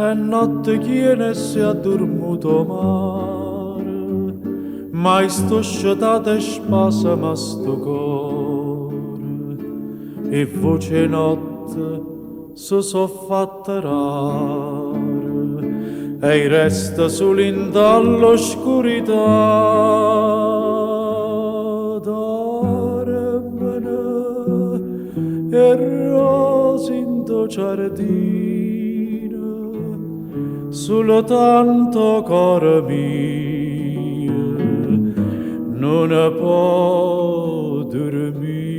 È notte chiena e s'è addurmuto 'o mare, ma i' sto scetato e spasema stu core. 'E vvoce 'e notte se so' fatte rare e i' resto sulo 'int'a ll'oscurità. Dormeno 'e rrose 'int' 'o ciardino, sulo tanto 'o core mio nun po' durmì.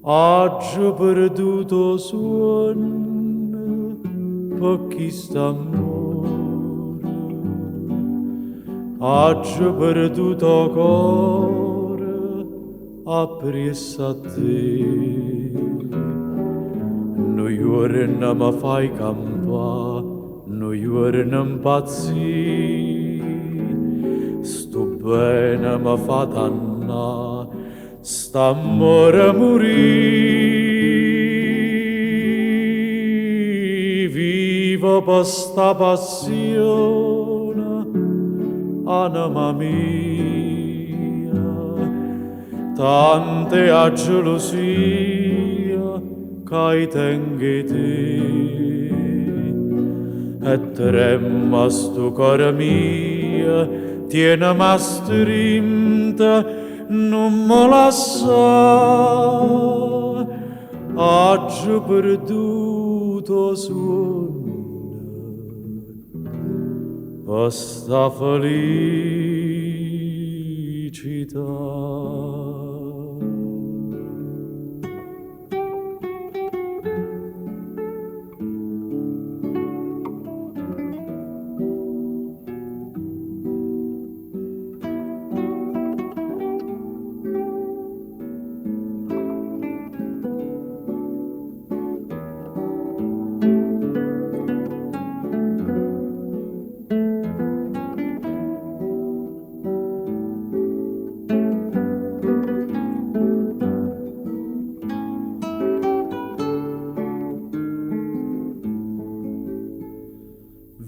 Aggio perduto 'o suonno pe' chist'ammore, aggio perduto 'o core appriesso a te. Nu juorno me fai campà, nu juorno 'mpazzì, stu bene me fa dannà, st'ammore murì. Vivo pe' sta passione, anema mia, tanta è 'a gelusia ca i' tengo 'e te. E tremma stu core mio, tieneme astrinto, nun me lassà. Aggio perduto 'o suonno pe' sta felicità.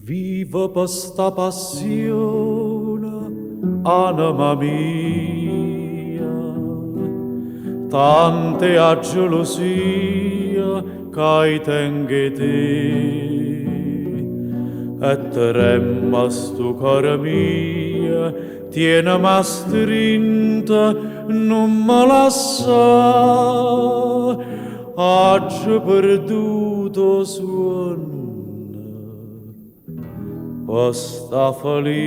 Vivo pe' sta passione, anema mia, tanta è 'a gelusia ca i' tengo 'e te. E tremma stu core mio, tieneme astrinto, nun me lassà. Aggio perduto 'o suonno pe' sta felicità.